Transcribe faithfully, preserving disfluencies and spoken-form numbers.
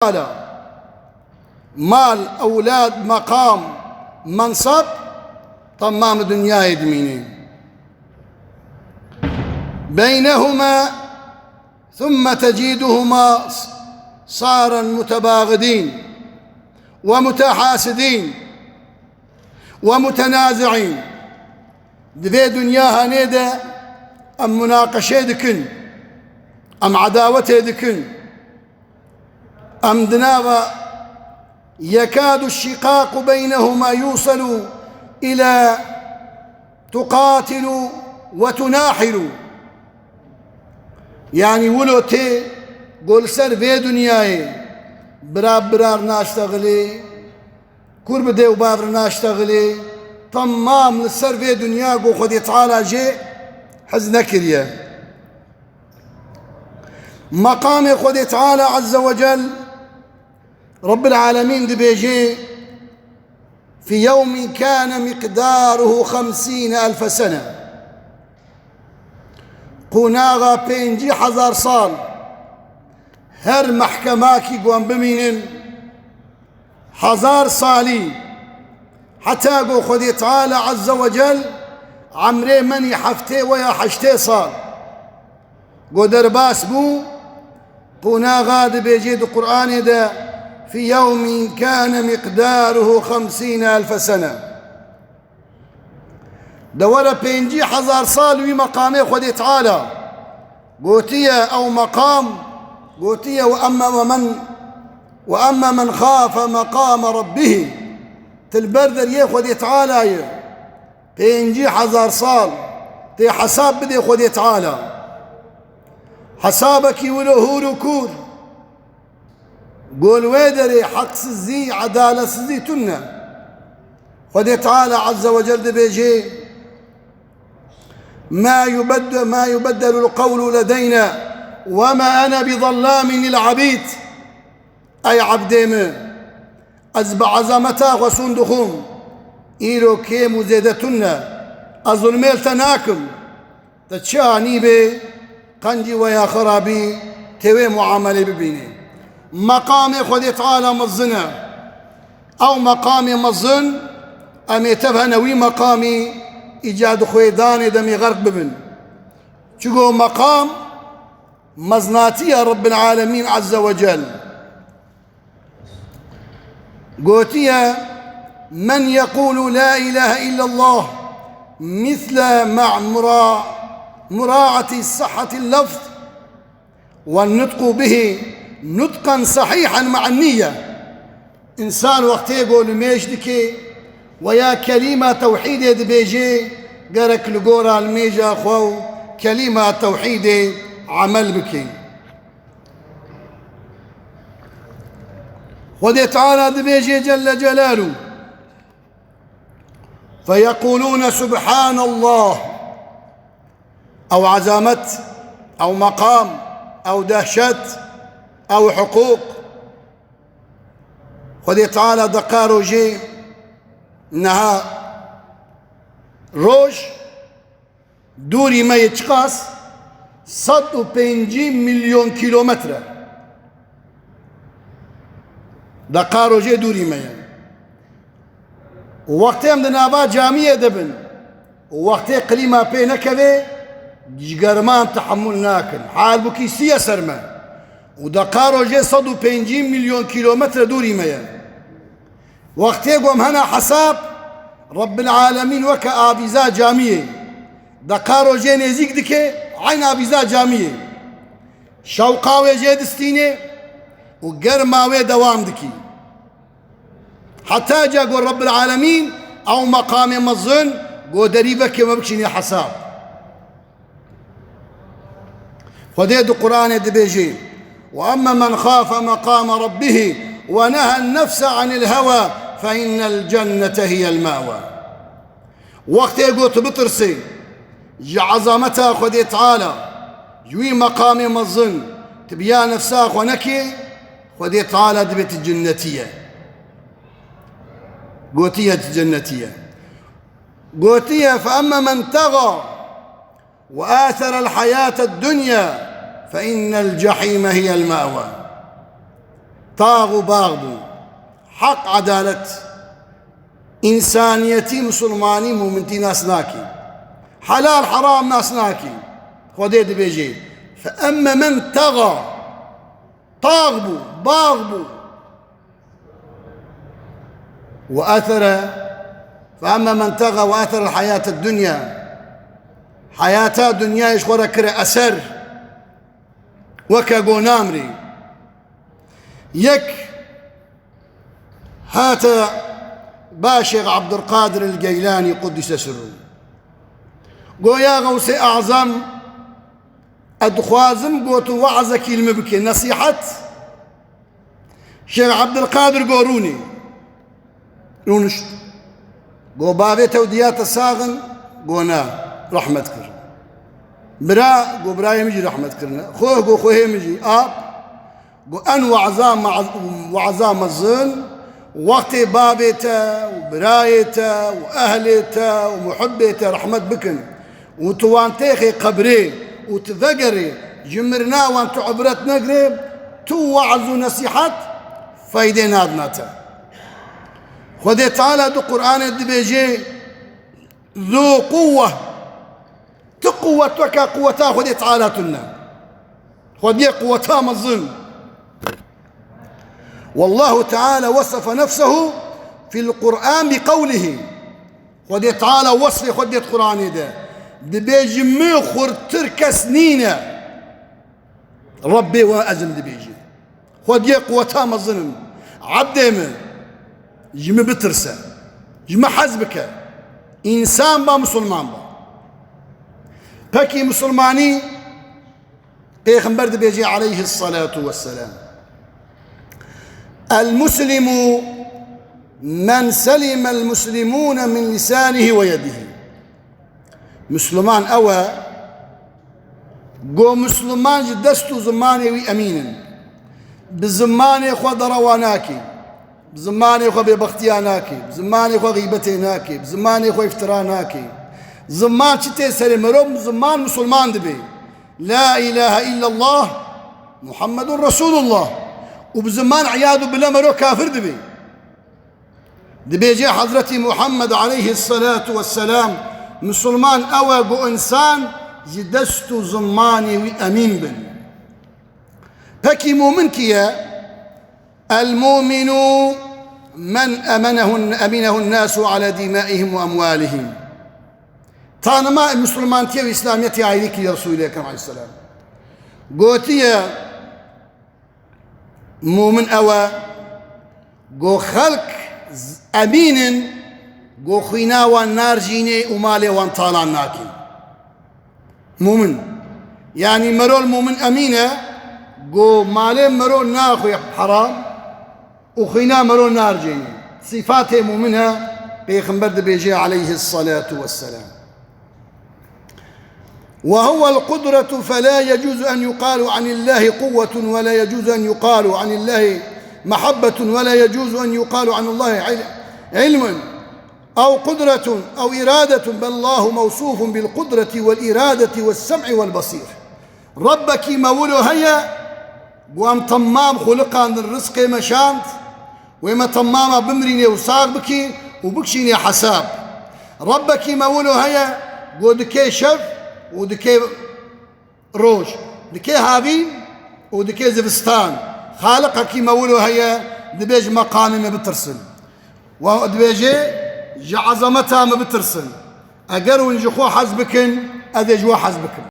Teala. Mal, ewlad, meqam, menseb, temam dinyayê dimîne. Beynehuma, thumme teciduhuma saren mutebaxidîn ve mutehasidîn ve mutenazi'în. Di vê dinya hanê de em munaqeşê dikin, em edawetê dikin. Em di nava yekadu şiqaqu beynehuma yuselu ila tuqatilu ve tunahilu. Yanî wilo tê ku li ser vê dinyayê bira bi bira re naştexilê, kur bi dê û bav re naştexilê, temam li ser vê dinya ku Xwedê Teala jê hez nekiriye. Meqamê Xwedê Teala Azze ve Cel, Rabbil Alemîn dibêje, "Fi yewmin kâne miqdaruhu xemsîne elfe sene." Qonaxa pêncî hezar sal, her mehkemakî ku em bimînin, hezar salî, heta ku Xwedê Teala Azze ve Cel emrê menî heftê we ya heştê sal ku derbas bû, qonaxa dibêje di Qur'anê de, "Fi yewmin kâne miqdaruhu xemsîne elfe sene." De were pêncî hezar sal wî meqamê Xwedê Teala gotiye, ew meqam gotiye, "Ve emme ve men, ve emme men xafe meqame rabbihî." Til ber deriyê Xwedê Teala ye. Pêncî hezar sal tê hesab bidê Xwedê Teala. Hesabekî wilo hûr û kûr. Ku li wê derê heqsizî, edaletsizî tune. Xwedê Teala Azze ve Cel dibêje, "Ma yubedde-, ma yubeddelul qewlu ledeyna ve ma ene bi zellamin lil abîd." Ey ebdê min, ez bi ezameta xwe sûn dixwim, îro kêm û zêde tune, ez zulmê li te nakim. Te çi anî bê, qencî we ya xirabî tê wê muamelê bibînî. Meqamê Xwedê Teala mezin e. Ew meqamê mezin, em ê tev hene wî meqamî îca di xwêdanê de em ê xerq bibin. Çigo meqam meznatiya Rabbil Alemîn Azze ve Cel. Gotiye, "Men yekulu la ilahe illallah misle ma mura-, muraati sihhatil lafz ve nutqu bihi nutqan sahihan ma'an niyye." Însan wextê ku limêj dike veya kelîma tewhîdê dibêje, gerek li gora limêja xwe û kelîma tewhîdê emel bike. Xwedê Teala dibêje Celle Celaluhu, "Feyequlûne Subhanallah." Ew ezamet, ew meqam, ew dehşet, ew hiqûq. Xwedê Teala deqa rojê niha roj Dûrî me yê çiqas? Sed û pêncî milyon kîlometre. Deqa rojê dûrî me ye. Û wextê em di nava camiyê de bin, û wextê klîma pê nekeve, ji german tehemûl nakin. Halbûkî sî ye ser me. Û deqa rojê sed û pêncî milyon kîlometre dûrî me ye. Wextê ku em hena hesab, Rebbil Alemîn weke avîza camiyê, deqa rojê nêzîk dike, eyn avîza camiyê. Şewqa wê jê distîne û germa wê dewam dikî. Heta ca ku Rebbil Alemîn ew meqamê mezin ku derî veke me bikişîne hesab. Xwedê di Quranê dibêje, "Ve emme men xafe meqame rabbihî ve nehen nefse anil hewa fe innel cennete hiyel mewa." Wextê ku tu bitirsê ji ezameta Xwedê Teala, ji wî meqamê mezin, tu biya nefsa xwe nekê, Xwedê Teala dibê tu cinnetî ye. Gotiye tu cinnetî ye. Gotiye, "Fe emme men tega." "Ve aserel hayated dunya fe innel cehîme hiyel me'wa." Tax û bax bû. Heq, edalet, însaniyetî, misilmanî, mûmintî nas nakî. Helal, heram nas nakî. Xwedê dibêje, "Fe emme men texa." Tax bû, bax bû. "Ve esere, fe emme men texa ve esere heyate dunya." Heyata dinyayê ji xwe re kire eser. Weke go namrî. Yek hate ba Şêx Ebdulqadir el Geylanî Quddise Sirru. Go, ya Xewsê Azam, ez dixwazim, go, tu we'zekî li min bike, nesîhet. Şêx Ebdulqadir go, rûnê. Rûnişt. Go, bavê te û diya te sax in? Go, na, rehmet kir. Bira? Go, birayê min jî rehmet kirine. Xweh? Go, xwehê min jî. Ap? Go, en we'za me-, we'za mezin, wextê bavê te û birayê te û ehlê te û muhibbê te rehmet bikin û tu wan têxê qebrê û tu vegerê, ji mirina wan tu ibret negirê, tu we'z û nesîhet feydê nadine te. Xwedê Teala di Qur'anê dibêje, "Zu quwwe." Ti quwwet weke quwweta Xwedê Teala tune. Xwediyê quwweta mezin. Wallahu Teala wesefe nefsehu fil Qur'an bi qewlihi. Xwedê Teala wesfê xwe dêt Qur'anê de. Dibêje, "Min xurtir kes nîne." Rebbê we ez im dibêje. Xwediyê quweta mezin im. Ebdê min, ji min bitirse. Ji min hez bike. Însan ba, misilman ba. Pekî misilmanî, Pêxember dibêje aleyhissalatu vesselam, "El muslimu men selimel muslimune min lisanihi ve yedihi." Misliman ew e, go misliman ji dest û zimanê wî emîn in. Bi zimanê xwe derewa nake. Bi zimanê xwe bêbextiya nake. Bi zimanê xwe xîbetê nake. Bi zimanê xwe îftira nake. Ziman çi tê serê? Merov ziman misilman dibe. La ilahe illallah Muhammedun Resulullah. Û bi ziman, iyadu billah, merov kafir dibe. Dibêje Hezretî Muhammed aleyhissalatu vesselam, misilman ew e ku însan ji dest û zimanê wî emîn bin. Pekî mûmin kî ye? El mûminu men amenehu, amenehu nasu ala dimaihim ve emwalihim. Tanima misilmantiyê û îslamiyetê ayrî kiriye Resûlê Ekrem aleyhisselam. Gotiye, mûmin ew e, go xelk z-, emîn in, go xwîna wan narjînê û malê wan talan nake. Mûmin. Yanî mero li mûmin emîn e, go malê mero naxwe heram û xwîna mero narjênê. Sîfatê mûmin e, Pêxember dibêje aleyhissalatu vesselam. وهو القدرة، فلا يجوز أن يقال عن الله قوة، ولا يجوز أن يقال عن الله محبة، ولا يجوز أن يقال عن الله عل-، علم أو قدرة أو إرادة، بل الله موصوف بالقدرة والإرادة والسمع والبصير. Rebbekî me wilo heye, ku em temam xuliqandin, rizqê me şand, wê me temama bimrînê û sax bikî û bikişînê hesab. Rebbekî me wilo heye, ku dikê şev û dikê roj, dikê havîn û dikê zivistan. Xaliqekî me wilo heye, dibê ji meqamê me bitirsin. Wa dibêje, ji ezameta me bitirsin. Eger hûn ji xwe hez bikin, ez ê ji we hez bikim.